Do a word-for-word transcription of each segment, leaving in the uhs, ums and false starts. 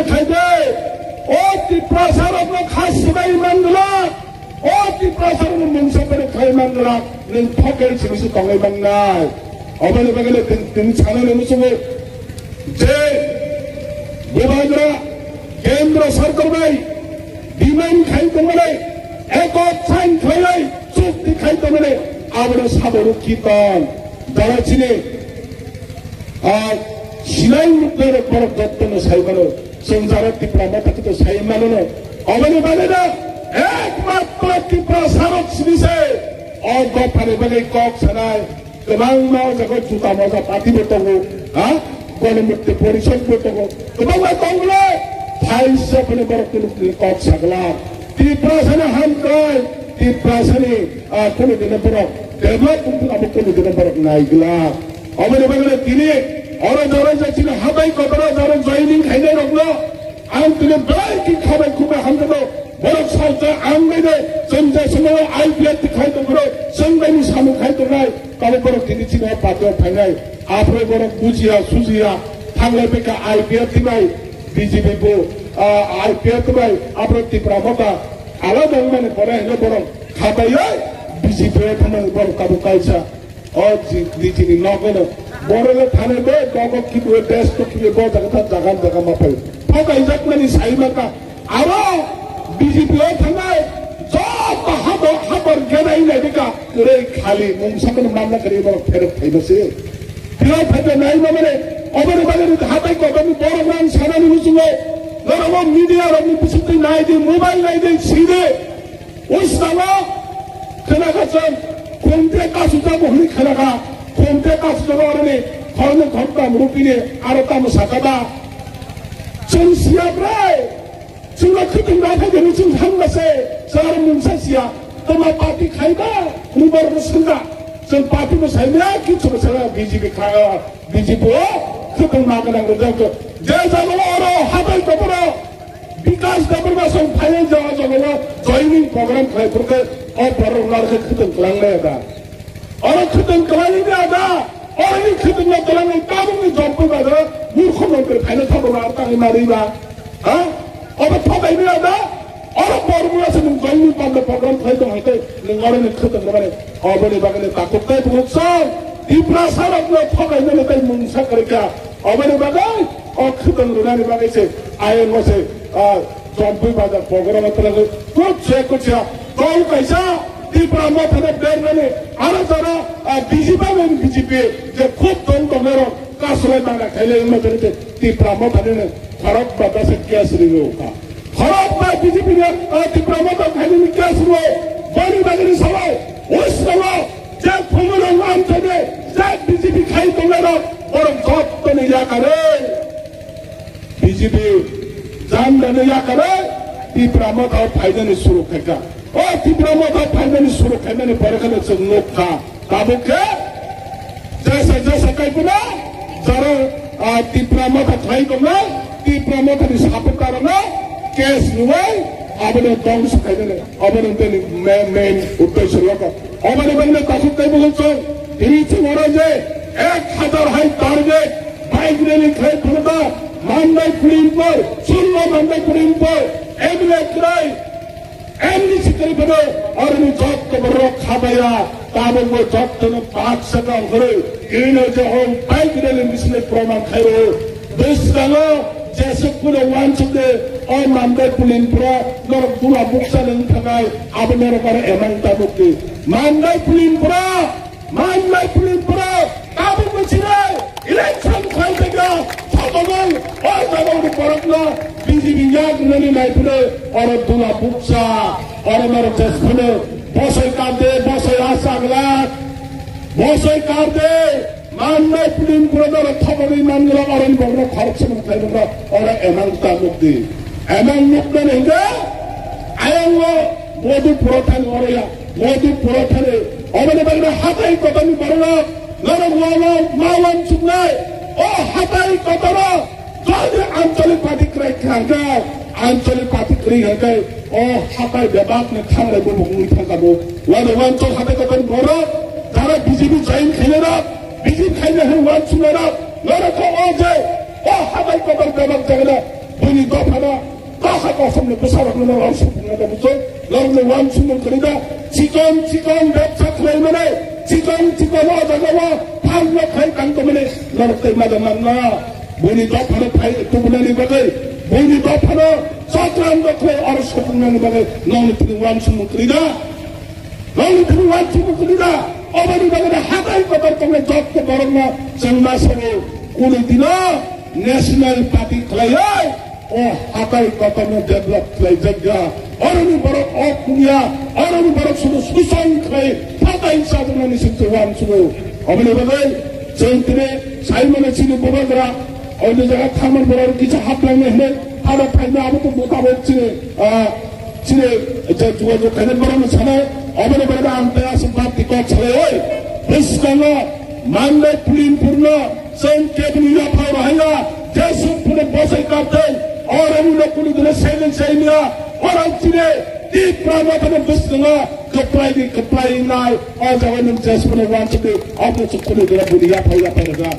Khaide, o Tiprasa rokno kha sibai manglak, o Tiprasa rokno mungsa kore khai manglak, nwng thokel simi se tongwi mangnai. Oboni bagwi le tin, tin sanani muchungo je bubagra kendra sarkar bai demand khai tongmani, ekot sign khlaiwi chukti khai tongmani, abono sabono kiton dara chini. Ah, sinai mukdorok borok jottono sai mano, chwng jara Tipra Motha kito sai mano no. Oboni bagwi no ekmatro Tiprasa rok sini se o dophani bagwi kok sanai, kwbangma o jaga juta moja party bo tongo, ha? Ganamukti Porishad bo tongo, kwbangma tongo le, thaisa phano borok kunu kunu kok sagla. Tiprasa no hamkrai, Tiprasa ni, ah, kunu dino borok develop wngkha, abo kunu dino borok naigla. Oboni bagwi tini oro jora je chini habai kotoro jora joining khainai rokno ang tini belai khe khabai khubai hamjagw. Borok salsa ang bai de chwng je somoy I P F T khai tongphuru chwng bai ni samung khai tongnai, tamo borok tini chini o party o phainai. Aphuru borok bujiya sujiya thanglai bai kha I P F T bai B J P bo, ah, I P F T bai aphuru Tipra Motha alada wngmani pore hino borok khabaiwi B J P o thangmani borok tabuk kaisa. O ji-, nijini nogono. Borok le thane be, nogo kibu, desh to kibu, bo jaga ta jaga jaga ma pai. Phakai jak mani sai maka. Aro B J P o thangnai, joto habo, habor gena ina dika. Re khali, mung sakno manna kari borok pherok thai mase. Pherok thai nai ma mane, oboni bagwi hatai kotoni borok rang sanani muchungo. Norok media rokni bisingtwi nai di, mobile nai di, si di. Usalo khenaka chwng, khumte kasujak bo hwnwi khenaka, khumte kasujak oroni khoroknwi khoroktham rupini aro tamo sakaba. Chwng siya brai, chwngno khwtwng rw thai hwnwi chwng thangma se, chwng aro mungsa siya, tamo party khaiba, hwnwi borokno swngkha. Chwng party bo saimaya, kichu bo saimaya, B J P kha, B J P o khwtwng ma gwnang rwjak. Je jagao oro hatai kotoro, Bikash Debbarma song phaiwi jaga jagao joining program khlai phurkhe o borok narwkhe khwtwng kwlangnai da. Oro khwtwng kwlangnai da. Oroni khwtwngno kwlangnai tabukni jompui baja murkho montri phaina thabo ba tangwi mariba. Ha? Obo thokaini da. Oro borok masa nwng joining panda program khlai tong hai tei nwng oroni khwtwng rwmani. Oboni bagwi takhuk tei bukhuk song Tiprasa rokno thokainani tei mungsa kwrwikha. Oboni bagwi o khwtwng rwnani bagwi se ayang o se, ah, jompui bajar program o twlangwi kutse kutse dol kaisa Tipra Mothano bernani aro jora, ah, B J P bai B J P je khub dol tongnai rok kasulai mangna khailai wngma jani se Tipra Mothani no khorok bata se case ringo kha. Khorok ba B J P ni, ah, Tipra Motha khainani case rwo, boni bagwi ni salo, usalo, je khumui rok lam thani, je B J P khai tongnai rok, borok jottoni yakare. B J P jandani yakare, Tipra Motha phainani suru khaikha. O Tipra Motha phainani suru khainani pore kheno chwng nuk kha. Tabuk khe jesa jesa kaiphano jaro, ah, Tipra Motha khlai tongnai, Tipra Mothani supporter rokno case rwui abono dongso khainani, abono tini ma-, main uddesho rwkha. Oboni bagwi takhuk tei bukhuk chwng tini chwng oro je ek hazar hai target bike rally khlai phano da Mandai Pulimpur, Surla Mandai Pulimpur, M L A kwrwi, M D C kwrwi phano oroni jotto borok khabaiya, tabukbo jottono baksa kang kwrwi. Ino je o bike rally misile proman khairo. Bwskango jesuk phano wansukde o Mandai Pulimpura norok dula buksa nang thangai abo norok aro emang tabukdi. Mandai Pulimpura Mandai Pulimpura tabuk bwchwrai election khlai tongkha, sotongo o jagao borokno B J P yak rwnani naiphuru oro dula bukcha, oro norok jesphano bosoi karde, bosoi asagla, bosoi karde, Mandai Pulimpura norok thoboni manglak oroni borokno khoroksa mung khlai borok oro emang ta nukdi. Emang nuknani hingke ayang o modu pura thani oro ya. Modu pura thani, oboni bagwi hatai kotoro ni borok, norok walo ma wansuknai, o hatai kotoro, jodi anchalik party kwrwi kha hwnkhe, anchalik party kwrwi hwnkhe, o hatai bebak ni khanglai bubuk wngwi thangkha bo. Wano wansuk hatai kotoro ni borok, jara B J P join khainai rok, B J P khainai hwn wansuknai rok, norok kok o je, o hatai kotor bebak jagano, Buini dophano kok hai kosom ni bwsa rok no lor supung na bujo, lor no wan sumung kari da, chikon chikon bebsa khlai mane, chikon chikon o jaga o phal no khai tang to mane, lor tei ma da man na. Buini dophano phai tubunani bagwi, buini dophano chakran dokhai oro supung nani bagwi, nong ni tini wan sumung kari da. Nongni thani wansukmung kwrwi da, oboni bagwi hatai kotor tongnai jotto borokno chwng ma sabo kunu dino National Party khlaiwi o hatai kotorno develop khlaijak ya. Oroni borok o kuya, oroni borok sudu susong khlai hatai chajaknani singse wansugo. Oboni bagwi chwng tini saimano chini bubagra, oini jaga thamani borok kisa haplangni hinwi hada phaina abo to mutabok chini, ah, Chini, je, jogajog khainai borokno sanai, oboni bagwi ang tei aswk bapti kok salai, oi, bwskango Mandai Pulinpurno chwng kebini yaphai rohaiya, jesuk phano bosai kaptei, oroni no kunu dino sailen saimya, oro chini Tipra mothano bwskango kwplai di kwplai wngnai, o jaga nwng jesuk phano wansukdi, obo se kunu dino buni yaphai yaphai rwkha.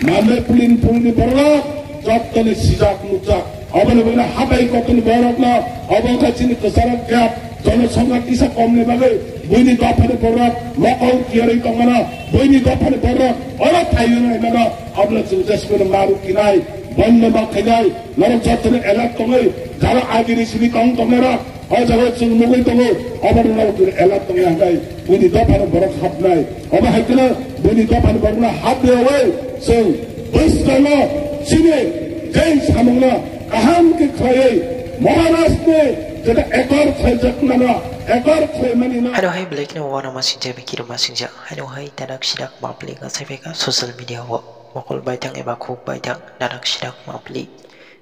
Mandai Pulinpurni borok jottoni sijak nukjak. Oboni bagwi hatai kotorni borokno obo wngkha chini kwcharok gap, jonosongkha kisa komni bagwi buini dophani borok mokol kiyarwi tongmano, buini dophani borok oro thaiwi naimano, obono chwng jesukno maruk kinai, bondo ma khainai, norok jotono alert tongwi, jaro agini simi tong tongnairok, O jaga chwng nugwi tongo, obo rwna bo chwng alert tongya hwnwi buini dophano borok hapnai. Obo hai kheno buini dophani borokno hapyawi chwng bwskango chini jai samungno kaham khe khlaiwi Maharashtrani jeta ekor khlaijak mano, ekor khlaimani no. Hano hai belai kheno uanama sinjak, bikirma sinjak. Hano hai danak sidak mapli ga saiphaikha social media o. Mokol baithang eba khuk baithang danak sidak mapli.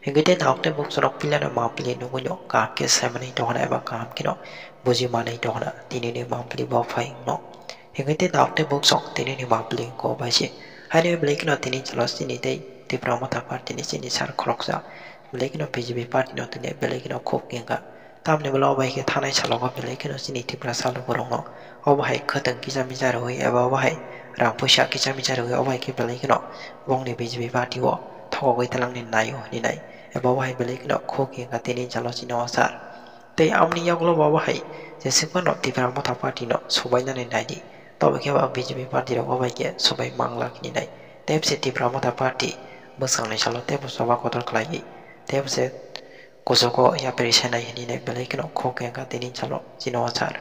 Hingke te tabuk tei bukchorok pilano mapli nugwino kaham khe saimanwi tongna eba kaham kheno buji manwi tongna tinini mapli bo phai wngno. Hingke te tabuk tei bukchok tinini mapli wngko bai se. Haino belai kheno tini chwla chini tei Tipra Motha Party ni chini sar khoroksa belai kheno B J P party no tini belai kheno khuk wngkha. Tamni bwla o bai khe thanai salogo belai kheno chini Tiprasa lukurokno obo hai khwtwng kisa misa rwui eba obo hai rang puisa kisa misa rwui obo hai khe belai kheno bongni B J P party o thokogwi twlangni naio hinwi nai eba obo hai belai kheno khuk wngkha tini jalo chini o sar. Tei amoni yagulo bo obo hai jeswk phano Tipra Motha Party no subainani naidi, tobo khe bo B J P party rok obo hai khe subai mangla hinwi nai. Tei bwse Tipra Motha Party bwskangnai salo tei bo choba kotor khlaiwi tei bwse kuchugo yapri senai hinwi belai kheno khuk wngkha tini salo chini o sar.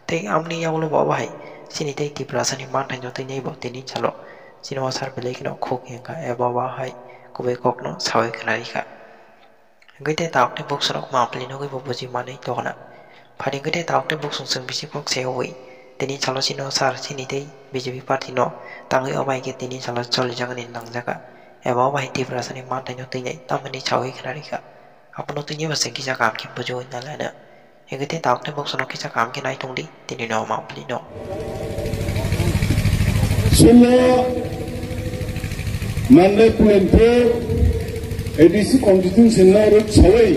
Tei amoni yagulo bo obo hai chini tei Tiprasani manthaino twi nai bo tini salo chini o sar belai kheno khuk wngkha eba obo hai kubui kokno saui khna rikha. Hwnkhe tei tabuk tei bukchorok mapli nugwi bo buji manwi tongna. Phani hwnkhe tei tabuk tei buksong chwng bisi kok se ui tini salo chini o sar chini tei B J P party no tangwi obo hai khe tini salo cholijaknani nangjakha eba obo hai Tiprasani manthaino twi nai tamoni saui khna rikha. Abono tini bo chwng kisa kaham khe bujiui nalaina. Hingke tei tabuk tei boksono kisa kaham khe nai tongdi, tini no mapli no. Chwngno Mandai Pulinpur A D C constituency no rwk sawi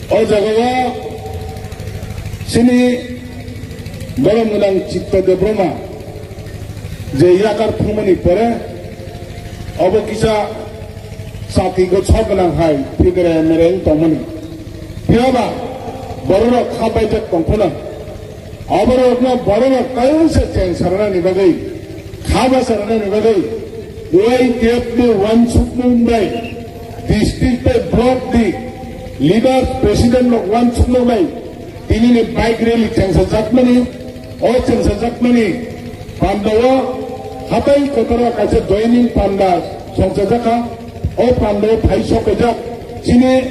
o jagao chini borok mwnang Chitto Debbarma je yakar phungmani pore obo kisa chati go chok gwnang hai phigre mere wng tongmani. Phiyaba bororok kha baijak tongphano, oborokno bororok kaisa cheng sarnani bagwi, kha bacharnani bagwi, Y T F ni wansukmung bai, district bai block ni leaders, president rok wansukmung bai, tinini bike rally chengsajakmani, o chengsajakmani pandao hatai kotora kaisa joining panda songchajakha. O pandao phai sokhaijak chini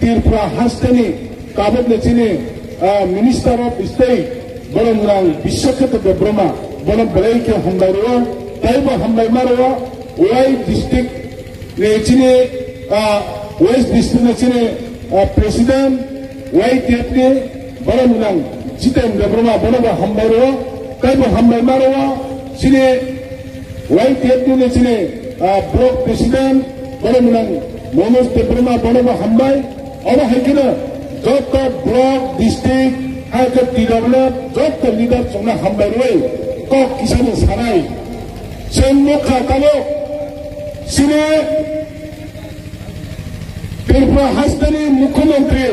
Tripura hasteni tabukni chini, ah, Minister of State, borok mwnang Biswakhetra Debbarma, bono belai khe hambai rwo, taibo hambai ma rwo, Y district ni chini, ah, West district ni chini, ah, President Y T F ni borok mwnang Jiten Debbarma, bono bo hambai rwo, taibo hambai ma rwo, chini Y T F ni chini, ah, block president, borok mwnang Manoj Debbarma, bono bo hambai. Obo hai kheno joto block, district, hai khe T W F, joto leader chongno hambai rwi kok kisa no sanai. Chwng nukha tabuk chini Tripura hasteni mukhyamantri,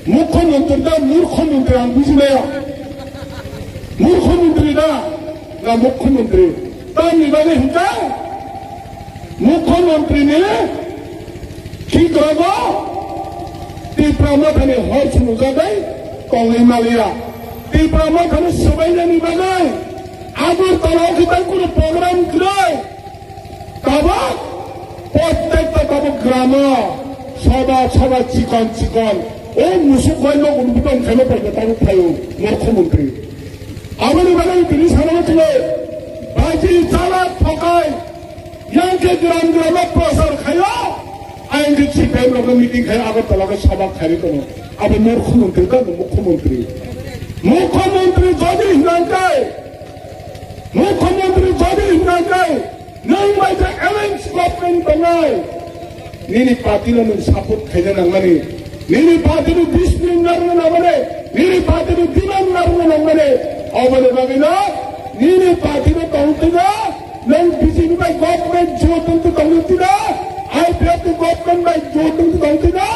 mukhyamantri da murkhyamantri ang bujimaya. Murkhyamantri da na mukhyamantri? Tamni bagwi hwnkhe mukhyamantri ni khikrago Tipra Mothani hor sumujagwi tongwi maliya. Tipra Mothani swbainani bagwi Agartala o khe tei kunu program kwrwi. Tabuk prottekta tabuk gramo soba soba chikon chikon o musuk bai no unu butong kheno pai tabuk phaio murkhyamantri. Aboni bagwi tini sana thile baji chala thokai yang khe gram gramo prasar khaio. Ayang khe C P M rokno meeting khai Agartala khe soba khairi tongo. Abo murkhyamantri da mukhyamantri? Mukhyamantri jodi hinang kai, mukhyamantri jodi hinang kai, nwng bai je alliance government tongnai, nini party no nwng support khaina nangmani, nini party ni discipline narwkna nangmani, nini party ni demand narwkna nangmani, oboni bagwi no nini party no tongtwino, nwng B J P bai government jotwng tongtwino, I P F ni government bai jotwng tongtwino,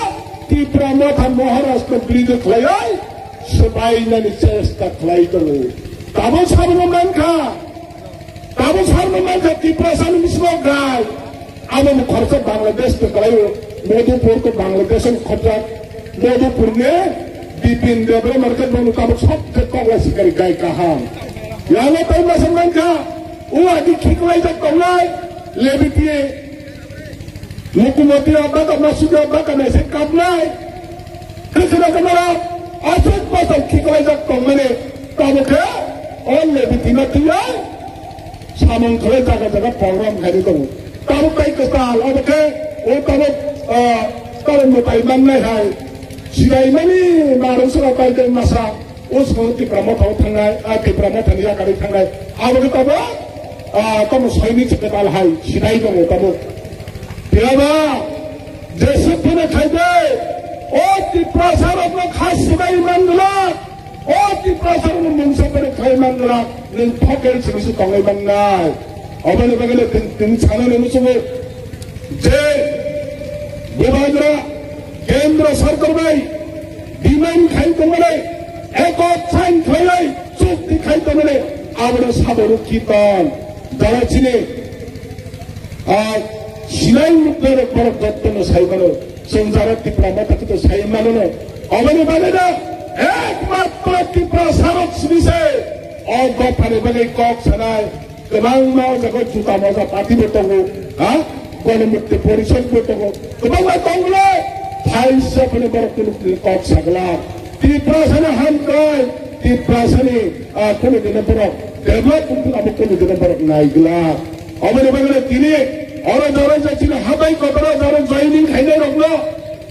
Tipra Motha Maharashtra bridge khlaiwi swbainani chesta khlai tongo. Tabuk sabono mankha, tabuk sabono mankha Tiprasani bisingo gai. Abo ni khoroksa Bangladesh to kalaio, Madhupur to Bangladesh ni khoroksa, Madhupur ni Bipin Debbarma market bono tabuk sok khe kokla sikari gai kaham. Yalo tai masa mankha, o adi khiklaijak tongnai, Lebiti Mukumoti abaka masugi abaka naise kapnai. Kisina kamara asok pasok khiklaijak tongmani. Tabuk khe o Lebiti no tiyai samung khlai jaga jaga program khaini tongo. Tabuk tai kwtal abo khe o tabuk, ah, tabuk mwtai mannai hai. Sidaimani narwk sora bai tei masa. O swkang Tipra Motha o thangnai, a Tipra Motha ni yakarwi thangnai. Abo khe tabuk, ah, tamo soini chwkhe tal hai, sidai tongo tabuk. Phiya ba, jeswk phano khai de, o Tiprasa rokno kha sidai man glak, o Tiprasa rokno mungsa phano khai man glak, nwng phokel simi se tongwi mannai. Oboni bagwi le tin, tin sana ni musugo. Je Bubagra Kendra Sarkar bai demand khai tongmani, ekot sign khlaiwi chukti khai tongmani, abono sabono kiton. Jara chini, ah, sinai mukdorok borok jottono sai mano, chwng jara Tipra Motha kito sai mano no. Oboni bagwi no ekmatro Tiprasa rok simi se o dophani bagwi kok sanai. Kwbangma o jaga juta moja party bo tongo, ha? Ganamukti Porishad bo tongo, kwbangma tongo le. Thaisa phano borok kunu kunu kok sagla. Tiprasani hamkrai, Tiprasani, ah, kunu dino borok develop wngkha, abo kunu dino borok naigla. Oboni bagwi tini oro jora jachini habai kotoro jora joining khainai rokno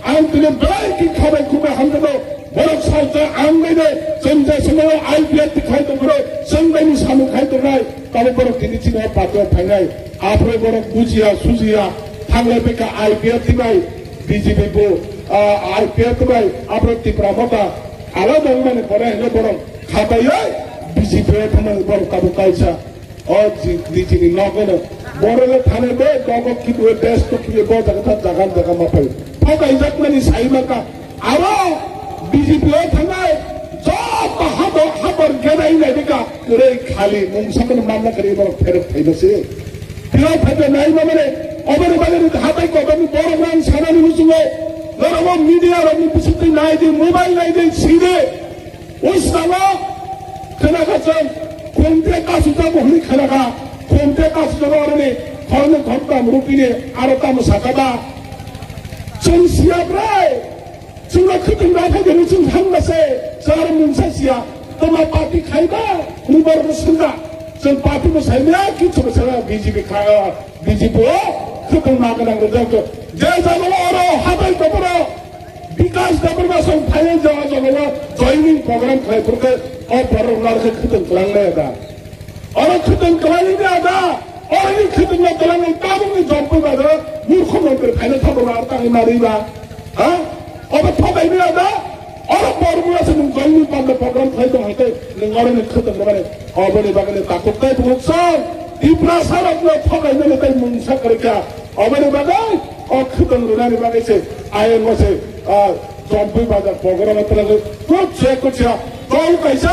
Ang tini belai khe khabai khubai hamjagao. Borok salsa ang bai de, chwng je somoio I P F T khai tong phuru, chwng bai ni samung khai tongnai, tamo borok tini chini o party o phainai. Aphuru borok bujiya, sujiya, thanglai bai kha I P F T bai, B J P bo, ah, I P F T bai, aphuru Tipra Motha, alada wngmani pore hino borok khabaioi B J P o thangmani borok tabuk kaisa. O ji-, nijini nogwino borok le thane de dogo kidwe desh to kidwe bo jaga ta jaga jaga ma phai. Phokaijak mani sai maka. Aro B J P o thangnai joto habo habor genai nai bika kwrwi khali mungsa mani manna kwrwi borok pherok phaima se. Phirok phaima nai ma mane oboni bagwi hatai kotorni borok rang sanani muchungo. Norok o media rokni bisingtwi nai di, mobile nai di, si di. O salo khwnakha chwng khumte kasu jabo hwnwi khwnakha, khumte kasu jabo oroni khoroknwi khoroktham rupini aro tamo sakha ba. Chwng siya brai, chwngno khwtwng rw phaikhe chwng thangma se, chwng aro mungsa siya, tamo party khaiba hwnwi borokno swngkha. Chwng party bo saimaya, kichu bo saimaya, B J P kha, B J P o khwtwng ma gwnang rwjak. Je jaga oro habai koporo Bikash Debbarma song phaiwi jaga jagao joining program khlai phurkhe o borok narwkhe khwtwng kwlangnai da. Oro khwtwng kwlaini da da. Oroni khwtwngno kwlangnai tabukni jompui ba da murkho montri phaina thabo ba tangwi manwi ba. Ha? Obo thokaini da da. Oro borok masa nwng joining program khlai tong hai tei nwng oroni khwtwng rwmani. Oboni bagwi takhuk tei bukhuk song Tiprasa rokno thokainani tei mungsa kwrwikha. Oboni bagwi O khwtwng rwnani bagwi se ayang o se, ah, Jompui Bazar program o twlangwi kutse kutse tong kaisa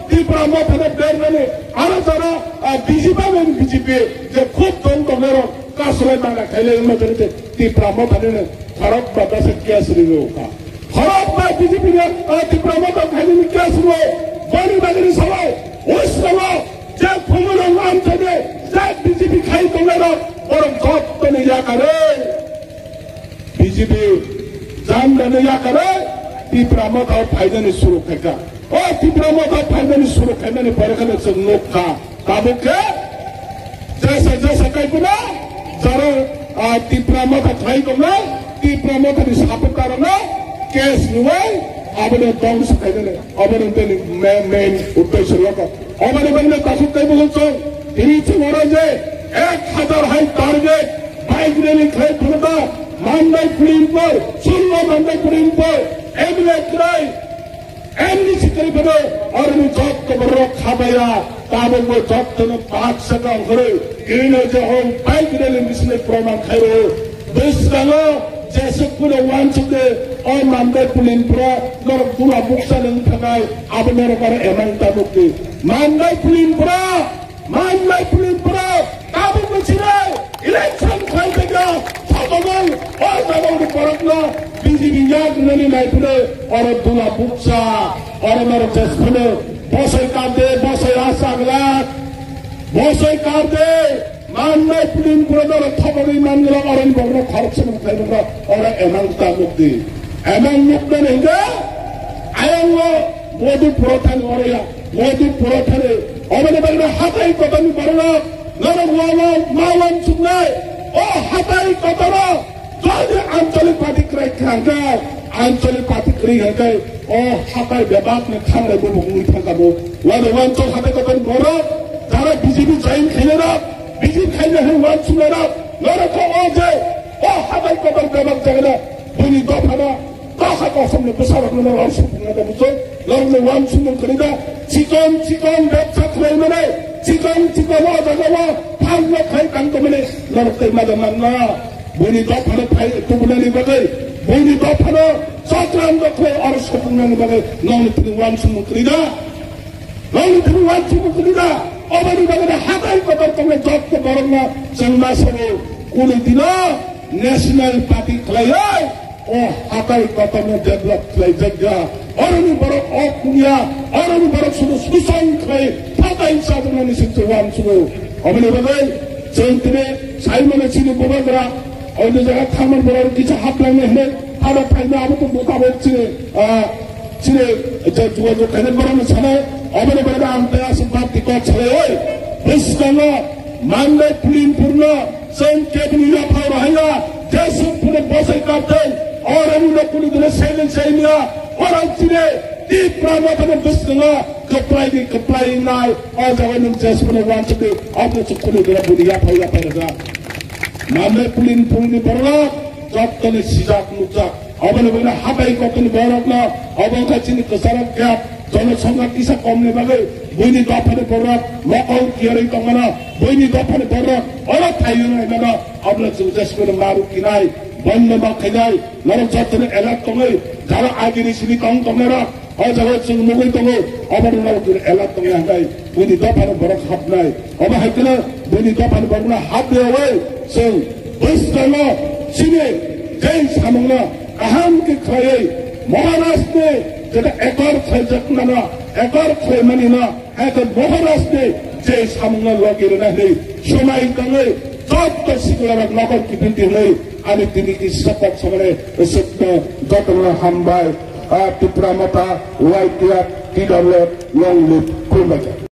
Tipra Mothano bernani aro jora, ah, B J P bai B J P je khub tong tongnai rok kasulai mangna khailai wngma jani se Tipra Mothano no khorok ba dasa case rwi rw kha. Khorok ba B J P ni, ah, Tipra Motha khailai ni case rw boni bagwi ni sawai West Bengal je khumui rok lam thani je B J P khai tongnai rok borok jottoni yakare. B J P jamdani yakare Tipra Motha phainani suru khaikha. O Tipra Motha phainani suru khainani pore kheno chwng nukha. Tabuk khe jesa jesa kaiphano jaro, ah, Tipra Motha khlai tongnai, Tipra Mothani supporter rokno case rwui abono dongso khainani, abono bini main, main uddesho logo. Oboni bagwi no takhuk tei bukhuk chwng tini chwng oro je ek hazar hai target bike rally khlai phano da Mandai Pulinpur, Sullo Mandai Pulinpur, M L A kwrwi, M D C kwrwi phano oroni jotto borok khabaya, tabukbo jottono baksa kang khorwi, ino je hwn bike rally misle proman khairo. Bwskango jesuk phano wansukde o Mandai Pulinpura norok dula buksa nung thangai, abo norok aro emang tabukdi. Mandai Pulinpura, Mandai Pulinpura, tabukbo chini election khlai tongya, thotogo o jagao borokno B J P yak rwnani naiphano oro dula buksa, oro norok jesuk phano bosoi karde, bosoi asagla, bosoi karde. Mandai Pulinpura norok thobogwi manglak, oroni borokno khoroksa mung khlai manglak, oro emang ta nukdi. Emang nuknani hwnkhe ayang o Modhupura thani oro ya, Modhupura thani. Oboni bagwi hatai kotorni borok norok walo ma wansuknai. O hatai kotoro jodi ancholik party kwrwi kha hwnkhe, ancholik party kwrwi hwnkhe, o hatai bebak ni khanglai bubuk wngwi thangkha bo. Wano wansuk hatai kotorni borok, jara B J P join khainai rok, B J P khaina hwn wansuknai rok, norok kok o je, o hatai kotor bebak jagano, buini dophano, dosa kosom ni bwsa rok no norok supung na da bujo, norok no wansukmung kwrwi da, chikon chikon bebsa khlai mani, chikon chikon o jaga o, phal no khai tang tong mani, norok tei ma da man na. Buini dophano phai tubunani bagwi, buini dophano chokran dokhoi oro sopungnani bagwi nokni thani wansukmung kwrwi da, nokni thani wansukmung kwrwi da. Oboni bagwi hatai kotor tongnai jotto borokno chwng ma sabo kunu dino national party khlaiwi o hatai kotorno develop khlaijakya. Oroni borok ok wngya, oroni borok sudu susong khlai phatai chajaknani singcha uansugo. Oboni bagwi chwng tini saimano chini bubagra, oini jaga thamani borok kisa haplangni hinwi habo phaina abo tong tabuk chini, ah, chini je jogajog khainai borokno sanai, oboni bagwi ang tei aswk bak tikok salai oi. Bwskango Mandai Pulinpurno Chwng kebini yaphang rohaya, jesuk phuru bosai kaptei, oroni no kunu dino sailen saimya, oro chini Tipra Mothani bwskango kwplai di kwplai nai, o jaga nwng jesuk phuru wansuk di, obo se kunu dino bini yaphang yaphang rwkha. Mandai Pulinpurni borok jottoni sijak nukjak. Oboni bagwi hatai kotorni borokno obo wngkha chini kwcharok gap, jonosongkha kisa komni bagwi buini dophani borok mokol kiyarwi tongmano, buini dophani borok oro thaiwi wnglaimano, obono chwng jesukno maruk kinai, bondo ma khainai, norok jotono alert tongwi, jara agini simi tong tongnairok, o jaga chwng nugwi tongo, obono norok alert tongwi hwnkhai. Buini dophano borok hapnai. Obo hai kheno buini dophano borokno hapyawi chwng bwskango chini jai samungno kaham khe khlaiwi Maharajni jeta ekor khlaijakmano, ekor khlaimanino, hai khe Maharajni jai samungno logi rwna hwnwi swmai tongwi joto siklarok nokol kiphildi hwnwi ani tini ki support samani swkno jotono hambai. Ah, Tipra Motha, Y T F, T W F, long live, khulumbaikha.